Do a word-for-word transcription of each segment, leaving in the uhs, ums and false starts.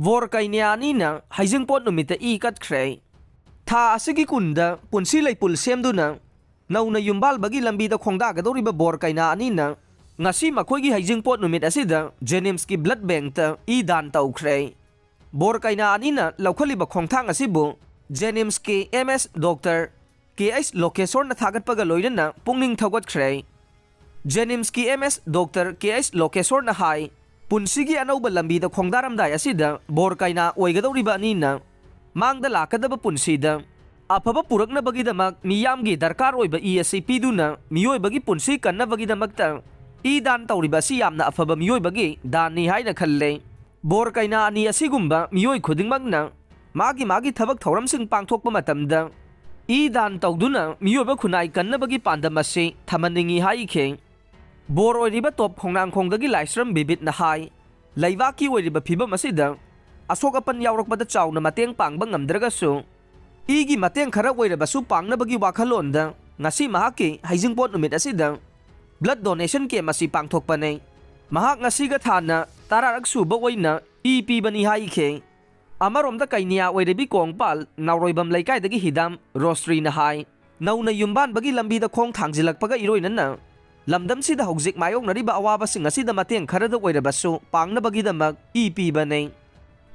ꯕꯣꯔ ꯀꯩꯅꯥ ꯑꯅꯤꯅ ꯍꯩꯖꯤꯡꯄꯣꯠ ꯅꯨꯃꯤꯠꯇ ꯏ ꯀꯠꯈ꯭ꯔꯦ꯫ ꯊꯥ ꯑꯁꯤꯒꯤ ꯀꯨꯟꯗ ꯄꯨꯟꯁꯤ ꯂꯩꯄꯨꯜ ꯁꯦꯝꯗꯨꯅ ꯅꯧꯅ ꯌꯨꯝꯕꯥꯜꯕꯒꯤ ꯂꯝꯕꯤꯗ ꯈꯣꯡꯗꯥꯒꯗꯧꯔꯤꯕ ꯕꯣꯔ ꯀꯩꯅꯥ ꯑꯅꯤꯅ ꯉꯁꯤ ꯃꯈꯣꯏꯒꯤ ꯍꯩꯖꯤꯡꯄꯣꯠ ꯅꯨꯃꯤꯠ ꯑꯁꯤꯗ ꯖꯦꯅꯤꯝꯁꯀꯤ ꯕ꯭ꯂꯗ ꯕꯦꯡꯛꯇ ꯏ ꯗꯥꯟ ꯇꯧꯈ꯭ꯔꯦ꯫ ꯕꯣꯔ ꯀꯩꯅꯥ ꯑꯅꯤꯅ ꯂꯧꯈꯠꯂꯤꯕ ꯈꯣꯡꯊꯥꯡ ꯑꯁꯤꯕꯨ ꯖꯦꯅꯤꯝꯁꯀꯤ ꯑꯦꯝ ꯑꯦꯁ ꯗꯣꯛꯇꯔ ꯀꯦ ꯑꯩꯆ ꯂꯣꯀꯦꯁꯣꯔꯅ ꯊꯥꯒꯠꯄꯒ ꯂꯣꯏꯅꯅ ꯄꯨꯛꯅꯤꯡ ꯊꯧꯒꯠꯈ꯭ꯔꯦ꯫ ꯖꯦꯅꯤꯝꯁꯀꯤ ꯑꯦꯝ ꯑꯦꯁ ꯗꯣꯛꯇꯔ ꯀꯦ ꯑꯩꯆ ꯂꯣꯀꯦꯁꯣꯔꯅ ꯍꯥꯏ, ꯄꯨꯟꯁꯤꯒꯤ ꯑꯅꯧꯕ ꯂꯝꯕꯤꯗ ꯈꯣꯡꯗꯥꯔꯝꯗꯥꯏ ꯑꯁꯤꯗ ꯕꯣꯔ ꯀꯩꯅꯥ ꯑꯣꯏꯒꯗꯧꯔꯤꯕ ꯑꯅꯤꯅ ꯃꯥꯡꯗ ꯂꯥꯛꯀꯗꯕ ꯄꯨꯟꯁꯤꯗ ꯑꯐꯕ ꯄꯨꯔꯛꯅꯕꯒꯤꯗꯃꯛ ꯃꯤꯌꯥꯝꯒꯤ ꯗꯔꯀꯥꯔ ꯑꯣꯏꯕ ꯏ ꯑꯁꯤ ꯄꯤꯗꯨꯅ ꯃꯤꯑꯣꯏꯕꯒꯤ ꯄꯨꯟꯁꯤ ꯀꯟꯅꯕꯒꯤꯗꯃꯛꯇ ꯏ ꯗꯥꯟ ꯇꯧꯔꯤꯕ ꯑꯁꯤ ꯌꯥꯝꯅ ꯑꯐꯕ ꯃꯤꯑꯣꯏꯕꯒꯤ ꯗꯥꯟꯅꯤ ꯍꯥꯏꯅ ꯈꯜꯂꯦ꯫ ꯕꯣꯔ ꯀꯩꯅꯥ ꯑꯅꯤ ꯑꯁꯤꯒꯨꯝꯕ ꯃꯤꯑꯣꯏ ꯈꯨꯗꯤꯡꯃꯛꯅ ꯃꯥꯒꯤ ꯃꯥꯒꯤ ꯊꯕꯛ ꯊꯧꯔꯝꯁꯤꯡ ꯄꯥꯡꯊꯣꯛꯄ ꯃꯇꯝꯗ ꯏ ꯗꯥꯟ ꯇꯧꯗꯨꯅ ꯃꯤꯑꯣꯏꯕ ꯈꯨꯟꯅꯥꯏ ꯀꯟꯅꯕꯒꯤ ꯄꯥꯟꯗꯝ ꯑꯁꯤ ꯊꯝꯍꯟꯅꯤꯡꯏ ꯍꯥꯏꯈꯤ꯫ ꯕꯣꯔ ꯑꯣꯏꯔꯤꯕ ꯇꯣꯞ ꯈꯣꯡꯅꯥꯡꯈꯣꯡꯗꯒꯤ ꯂꯥꯏꯁ꯭ꯔꯝ ꯕꯤꯕꯤꯠꯅ ꯍꯥꯏ, ꯂꯩꯕꯥꯛꯀꯤ ꯑꯣꯏꯔꯤꯕ ꯐꯤꯕꯝ ꯑꯁꯤꯗ ꯑꯁꯣꯛ ꯑꯄꯟ ꯌꯥꯎꯔꯛꯄꯗ ꯆꯥꯎꯅ ꯃꯇꯦꯡ ꯄꯥꯡꯕ ꯉꯝꯗ꯭ꯔꯒꯁꯨ, ꯏꯒꯤ ꯃꯇꯦꯡ ꯈꯔ ꯑꯣꯏꯔꯕꯁꯨ ꯄꯥꯡꯅꯕꯒꯤ ꯋꯥꯈꯜꯂꯣꯟꯗ ꯉꯁꯤ ꯃꯍꯥꯛꯀꯤ ꯍꯩꯖꯤꯡꯄꯣꯠ ꯅꯨꯃꯤꯠ ꯑꯁꯤꯗ ꯕ꯭ꯂꯗ ꯗꯣꯅꯦꯁꯟ ꯀꯦꯝ ꯑꯁꯤ ꯄꯥꯡꯊꯣꯛꯄꯅꯤ꯫ ꯃꯍꯥꯛ ꯉꯁꯤꯒ ꯊꯥꯅ ꯇꯔꯥꯔꯛ ꯁꯨꯕ ꯑꯣꯏꯅ ꯏ ꯄꯤꯕꯅꯤ ꯍꯥꯏꯈꯤ꯫ ꯑꯃꯔꯣꯝꯗ ꯀꯩꯅꯤꯌꯥ ꯑꯣꯏꯔꯕꯤ ꯀꯣꯡꯄꯥꯜ ꯅꯥꯎꯔꯣꯏꯕꯝ ꯂꯩꯀꯥꯏꯗꯒꯤ ꯍꯤꯗꯥꯝ ꯔꯣꯁꯇ꯭ꯔꯤꯅ ꯍꯥꯏ, ꯅꯧꯅ ꯌꯨꯝꯕꯥꯟꯕꯒꯤ ꯂꯝꯕꯤꯗ ꯈꯣꯡ ꯊꯥꯡꯖꯤꯜꯂꯛꯄꯒ ꯏꯔꯣꯏꯅꯅ ꯂꯝꯗꯝꯁꯤꯗ ꯍꯧꯖꯤꯛ ꯃꯥꯌꯣꯛꯅꯔꯤꯕ ꯑꯋꯥꯕꯁꯤꯡ ꯑꯁꯤꯗ ꯃꯇꯦꯡ ꯈꯔꯗ ꯑꯣꯏꯔꯕꯁꯨ ꯄꯥꯡꯅꯕꯒꯤꯗꯃꯛ ꯏ ꯄꯤꯕꯅꯤ꯫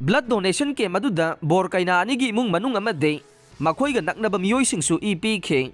ꯕ꯭ꯂꯗ ꯗꯣꯅꯦꯁꯟ ꯀꯦꯝ ꯑꯗꯨꯗ ꯕꯣꯔ ꯀꯩꯅꯥ ꯑꯅꯤꯒꯤ ꯏꯃꯨꯡ ꯃꯅꯨꯡ ꯑꯃꯗꯤ ꯃꯈꯣꯏꯒ ꯅꯛꯅꯕ ꯃꯤꯑꯣꯏꯁꯤꯡꯁꯨ ꯏ ꯄꯤꯈꯤ꯫